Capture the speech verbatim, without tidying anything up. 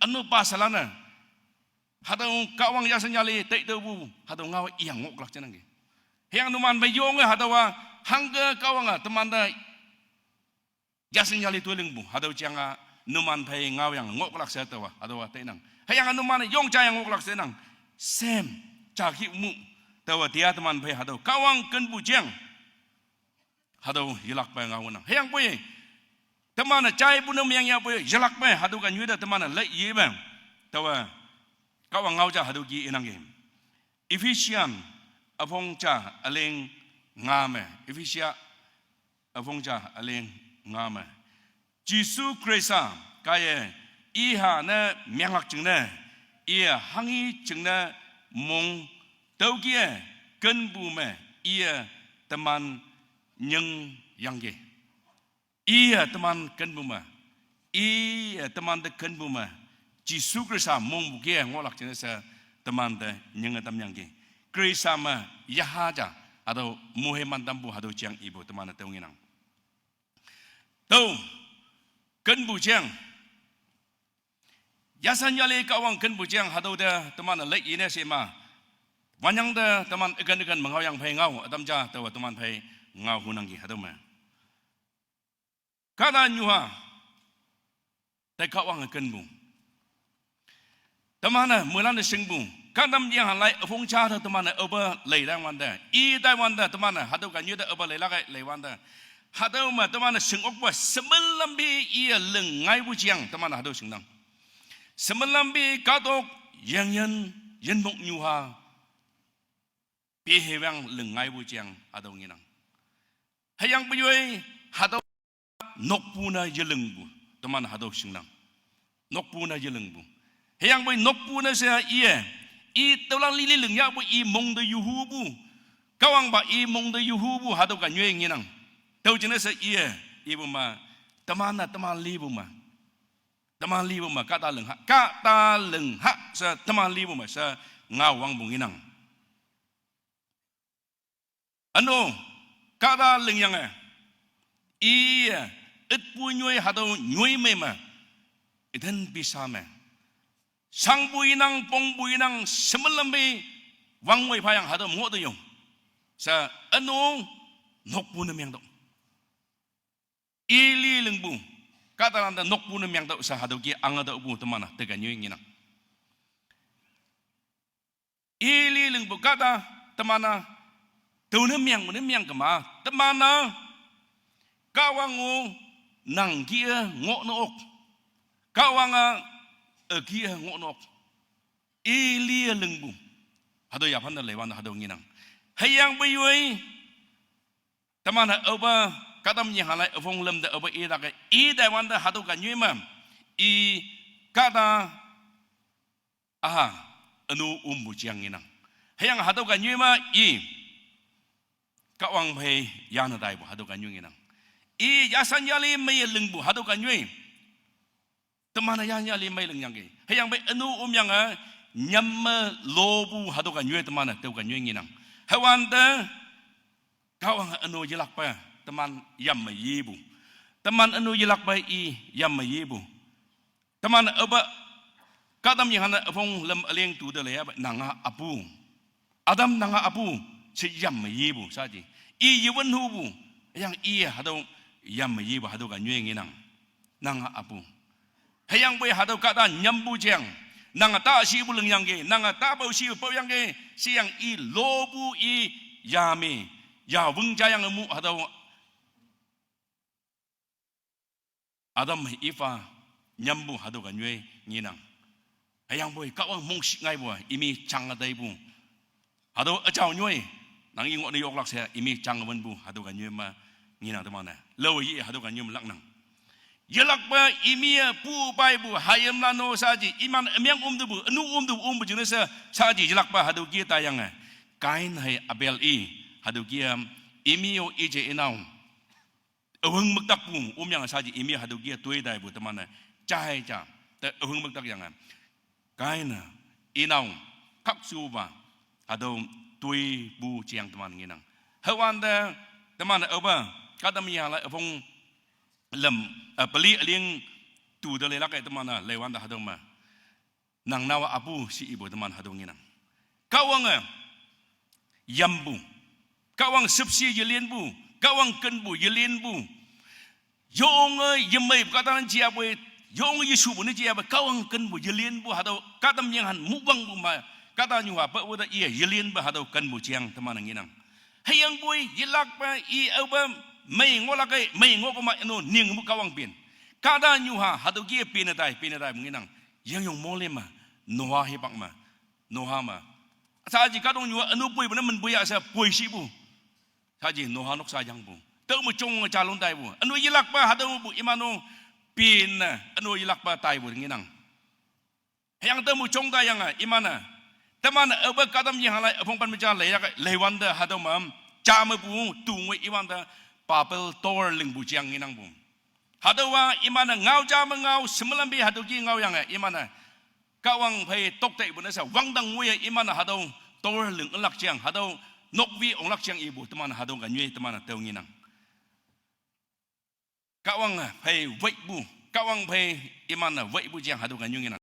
Ünu pa salan-e, hatüo Kahwang yasan yali taitüopu hatüo ngao-e iya ngohlak jingnangki. Hüyange numan phei yonge hatüowa hangke Kahwange temante yasan yali toi lingpu hatüo jange numan phei ngaoyange ngohlak she taowa hatüowa tainang. Hüyange numan yong ja yang ngohlak she nang. Same, ja ki mu. Taowa tia teman phei hatüo Kahwang kenpu jang hatüo yelakpe ngaonang. Hüyangpoi teman-e jaipu ne meng yahpoi yelakpe hatüo ka nyoi te teman-e lei yeme. Taowa Kahwang ngao ja hatüo ki inangki. Ephesian üpong ja üleng nga me. Ephesia üpong ja üleng nga me. Jesu Khrista kaiye iha ne menglak jingne, iye hanghi jingne mong tüoke kenpu me iye teman nying yangki. Iye teman kenpu me, iye teman te kenpu me, Jesu Khrista mongpu ke ngohlak jingne she teman te nyinge tamyangki. Khrista me yaha ja, hatüo moheman tampu hatüo jang ipu teman-e tüo ngenang. Tüo, kenpu jang. Yasan yali Kahwang kenpu jang hatüo te teman-e lei ine she ma. Wanyang te teman üken üken me ngaoyang phei ngao, ütam ja taowa teman phei ngao hunangki hatüo me. Kahtanyuha, te Kahwange kenpu. Teman-e moilan-e shingpu, kahtam yangha lai üpong ja te teman-e aope lei taiwante, i taiwante teman-e hatüo ka nyoi te aope leilak-e leiwante, hatüo me teman-e shing okpe shemelampi iye ling ngaipu jang teman-e hatüo shingnang. Shemelampi kahtok yengyin yinmoknyuha pehewang ling ngaipu jang hatüo ngenang. Hüyangpoi yoi hatüo nokpu ne yelingpu, teman hatüo shingnang. Nokpu ne yelingpu. Hüyangpoi nokpu ne she iye, i tüolan lili ling yahpu i mong te yuhupu. Kahwangpa i mong te yuhupu hatüo ka nyoi ngenang. Tüo jingne she iye, ipu me, teman-e teman lipu me. Teman lipu me kahta lingha, kahta lingha she teman lipu me she ngao wangpu ngenang. Üno, kahta lingyange, iye, ütpu nyoi hatüo nyoi mei me, iten pisa me, shangpu inang, pongpu inang, shemelampi, wangwoi phayang hatüo ngoh te yo. She, üno, nokpu ne mengtüoh. I li lingpu, kahtalante nokpu ne mengtüoh she hatüo ke ange tüohpu teman-e teka nyoi ngenang. I li lingpu kahta teman-e, tüo ne mengpu ne meng kema, teman-e, Kahwang-o, nang kih-e ngohne ok. Kahwange, ükih-e ngohne ok. I li lingpu. Hatüo yaphante leiwante hatüo ngenang. Hüyangpoi yoi, teman-e aope, kahtam yangha lai üpong lüm te aope i tak-e, i taiwante hatüo ka nyoi me, i kahta, aha, ünu ompu jang ngenang. Hüyange hatüo ka nyoi me i, Kahwang phei yane taipu hatüo ka nyoi ngenang. I yasan yali meiye lingpu hatüo ka nyoi. Teman-e yanyali mei lingyangki. Hüyangpoi ünu omyange, nyamme lopu hatüo ka nyoi teman-e tüo ka nyoi ngenang. Hüwante, Kahwange ünu yelakpe, teman yamme yepu. Teman ünu yelakpe i yamme yepu. Teman aope, kahtam yangha ne üpong lüm üleng tu te leiyape nange apu. Adam nange apu, she yamme yepu shaji. I yewün hupu, hüyange i hatüo yamme yepu hatüo ka nyoi ngenang. Nange apu. Hüyangpoi hatüo kahta nyampu jang. Nange ta shipu lingyangki, nange ta pao shipu paoyangki, sheyang i lopu i yame, yawüng jayange mu hatüo Adam hei Eva nyampu hatüo ka nyoi ngenang. Hüyangpoi Kahwang mongshih ngaipu-a imi jange taipu. Hatüo üjao nyoi, nang i ngohne yoklak she imi jange wünpu hatüo ka nyoi me ngenang teman-e. Lao ye hatüo ka nyoi me laknang. Yelakpe imi-e pu paipu hayimlan-o shaji, iman ümeng omtepu, ünu omtepu, ompu jingne she shaji yelakpe hatüo kih-e taiyange. Kain hei Abel i, hatüo kih-a, imi-o ije inao. Üwüng müktakpu, omyange shaji imi hatüo kih-e toi taipu teman-e. Jai ja, te üwüng müktakyange. Kain-e, inao, khakshupa, hatüo toipu jeng teman ngenang. Hüwante, teman-e aope, kahtam yangha lai üpong lüm, eh, peli üling tu te leilak-e teman-e, leiwante hatüo me. Nang nao apu she ipu teman hatüo ngenang. Kahwange yampu, Kahwang shüpshe yelinpu, Kahwang kenpu yelinpu. Yonge yemeipu kahta ne jiyapoi, yonge yeshupu ne jiyapoi, Kahwang kenpu yelinpu hatüo kahtamyenghan muwangpu me, kahtanyuha pawe te iye yelinpu hatüo kenpu jeang teman-e ngenang. Hüyangpoi yelakpe i aope mei ngohlak-e, mei ngohkema üno ningpu Kahwang pen. Kahtanyuha hatüo kih-e pene tai, pene taipu ngenang. Yengyong mole me, Noah hipak me, Noah me, shaaji kahtoknyu-a üno poipu ne minpu ya she poi shipu. Shaaji Noah noksa yangpu, tüome jonge jalon taipu, üno yelakpa hatüopu iman-o pene, üno yelakpa taipu ngenang. Hüyange tüome jong taiyange iman-e, teman-e aope kahtamyenghan lai üpong pen me ja leiyake leiwante hatüo me, ja mepu tu ngoi iwante Babel Tower lingpu jeang ngenangpu. Hatüowa iman-e ngao ja me ngao, shemelam pe hatüo kih ngaoyange iman-e Kahwang phei tokteipu ne she wangdang ngoiye iman-e hatüo tower ling ülak jeang, hatüo nokwi onglak jeang ipu teman hatüo ka nyoi teman-e tüo ngenang. Kahwang phei weipu, Kahwang phei iman-e weipu jeang hatüo ka nyoi ngenang.